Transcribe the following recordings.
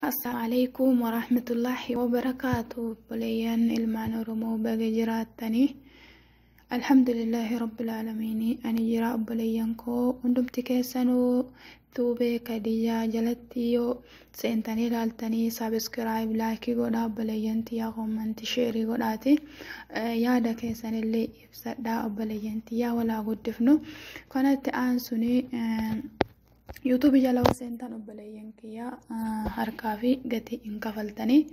Assalaamu alaikum warahmatullahi wabarakaatu. Obboleeyyan ilmaan Oromoo baga jiraattanii. Alhamdulillahi rabbil aalamiin. Ani jira obboleeyyan koo hundumti keessanuu tuubee Kadijaa jalatti yoo seentanii ilaaltanii subscribe like godhaa obboleeyyan tiyyaa comment share godhaati. Yaada keessanillee ibsadhaa obboleeyyan tiyyaa walaa guddifnu. Kanatti aansuni YouTube jala yoo seentan obboleeyyan kiyyaa harkaa fi gatii hin kafaltanii.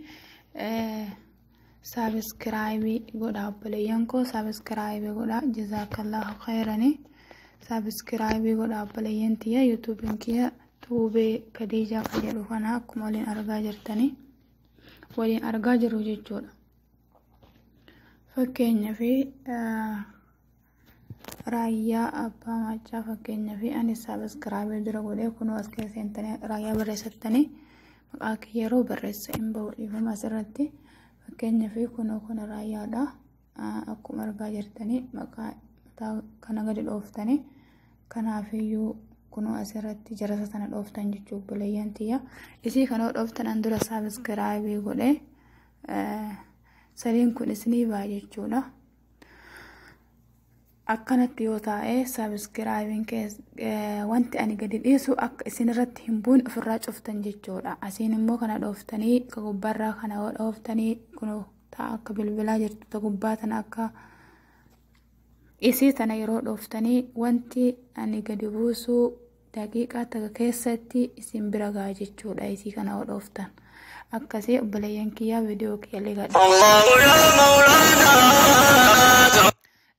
Subscribe godhaa obboleeyyan koo subscribe godhaa jazaakallahu khayrani. Subscribe godhaa obboleeyyan tiyya YouTube'n kiyya tuubee Kadiijaa kan jedhu kana akkuma waliin argaa jirtanii waliin argaa jiru jechuudha. Fakkeenyaaf raayyaa abbaa maccaa fakkeenyaaf ani subscribe dura godhee kunoo as keessa seentanii raayyaa barreessattanii maqaa kiyya yeroo barreessa hin bahu dhiifama asirratti. Fakkeenyaaf kunoo kun raayyaadha. Akkuma argaa jirtanii maqaa mataa kana gadi dhooftanii kanaafiyyuu kunoo asirratti jarasa sana dhooftan jechuu obboleeyyan tiyya. Isii kana dhooftan an dura subscribe godhee sadiin kun isinii ba'a jechuudha. Akkanatti yoo taa'e subscribe'n wanti ani gadi dhiisu akka isin irratti hin buune ofirraa cuftan jechuudha. Asiin immoo kana dhooftanii ka gubbaarraa kana yoo dhooftanii kunoo ta'a akka bilbilaa jirtu ta gubbaa tana akka isii tana yeroo dhooftanii wanti ani gadi buusu daqiiqaa takka keessatti isin bira ga'a jechuudha. Isii kana yoo dhooftan. Akkasii obboleeyyan kiyyaa viidiyoo kiyyallee gadhi.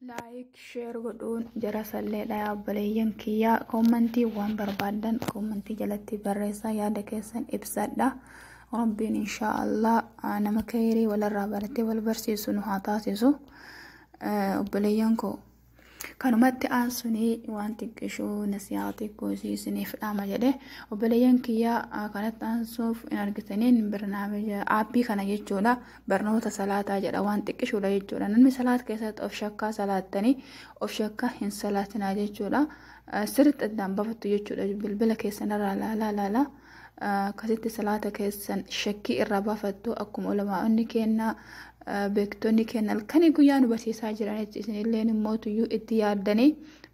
Like share godhuun jara salleedha obboleeyyan kiyyaa comment waan barbaaddan comment jalatti barreessaa yaada keessan ibsadha. Rabbiin inshaa Allah nama khayrii walirraa baratee wal barsiisu nu haa taasisu. Obboleeyyan koo kanumatti aansunii waan xiqqishuu nasihaa xiqqoo isiniif dhaama jedhe obboleeyyan kiyyaa kanatti aansuuf hin argitaniin barnaamija app kana jechuudha. Barnoota salaataa jedha waan xiqqishuudha jechuudha. Namni salaata keessatti of shakkaa salaattanii of shakkaa hin salaatinaa jechuudha. Sirriitti addaan bafattu jechuudha. Bilbila keessan irraa laalaa laalaa akkasitti salaata keessan shakkii irraa baafattu akkuma ulamaa'onni kennaa beektonni kenna halkanii guyyaa nu barsiisaa jiran isinilleen immoo tuyyuu itti yaaddanii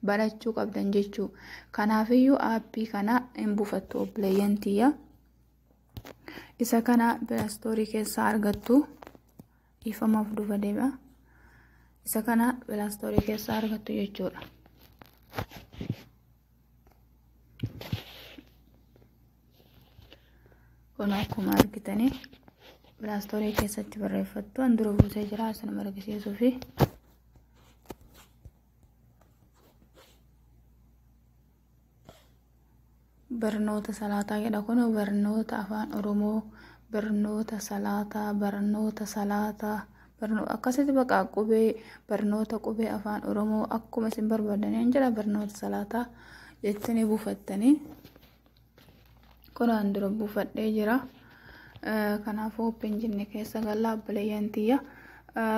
barachuu qabdan jechuu. Kanaafiyyuu app kana hin buufattu obboleeyyan tiyya. Isa kana Play Store keessaa argattu. Dhiifamaaf duuba deema. Isa kana Play Store keessaa argattu jechuudha. Kun akkuma argitanii Play Store keessatti barreeffattu an dura buusee jira isinuma argisiisuu fi barnoota salaataa jedha kun barnoota afaan Oromoo barnoota salaataa barnoota salaataa akkasitti baqa qubee barnoota qubee afaan Oromoo akkuma isin barbaadaniin jedha barnoota salaataa jettanii buufattanii kun an dura buufadhee jira. Kanaafuu open jenne keessa galla obboleeyyan tiyya.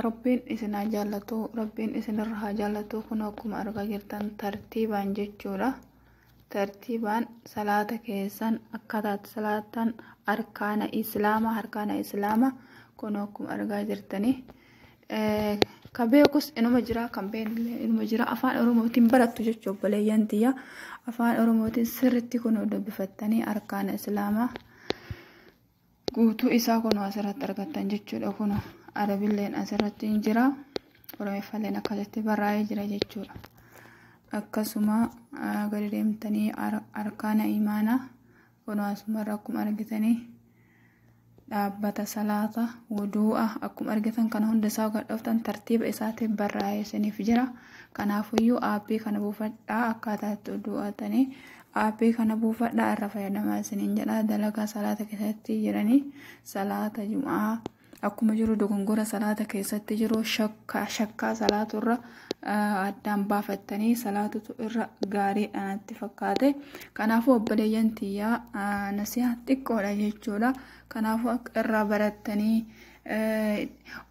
Rabbiin isin haa jaallatu, Rabbiin isinirra haa jaallatu. Kun akkuma argaa jirtan tartiibaan jechuudha. Tartiibaan salaata keessan akkaataa salaatan arkaana islaamaa arkaana islaamaa kun akkuma argaa jirtanii. Kan beekus inuma jira kan beeknillee inuma jira afaan Oromootiin barattu jechuudha obboleeyyan tiyya. Afaan Oromootiin sirriitti kun dubbifattanii arkaana islaamaa guutuu isaa kun asirratti argattan jechuudha. Kun arabilleen asirratti hin jira. Oromeeffalleen akkasitti barraa'ee jira jechuudha. Akkasuma gadi deemtanii arkaana imaanaa kun asumarra akkuma argitanii dhaabbata salaata wuduu'a akkuma argitan kana hunda isaa gadhooftan tartiiba isaatiin barraa'ee isiniif jira. Kanaafuyyuu app kana buufadhaa akkaataa itti wuduu'atanii app kana buufadhaa irra fayyadamaa isiniin jedha. Dalagaa salaata keessatti jiranii salaata jum'aa akkuma jiru dogongora salaata keessatti jiru shakkaa salaaturra addaan baafattanii salaatutu irra gaariidha natti fakkaate. Kanaafuu obboleeyyan tiyyaa nasihaa xiqqoodha jechuudha. Kanaafuu akka irraa barattanii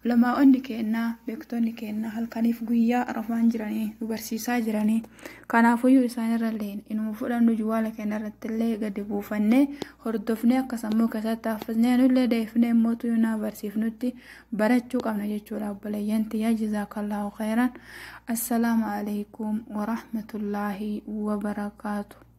Ulamaa'onni keennaa, beektonni keennaa halkaniif guyyaa rafaan jiranii nu barsiisaa jiranii. Kanaafuyyuu isaanirrallee inuma fudhannu, juwaala keenya irrattillee gadi buufannee hordofnee akka sammuu keessatti haffisnee nullee deefnee immoo naa barsiifnutti barachuu qabna jechuudha. Obboleeyyan tiyya, jazaakallaahu khayran. Assalaamu alaikum warahmatullaahi wabarakaatu.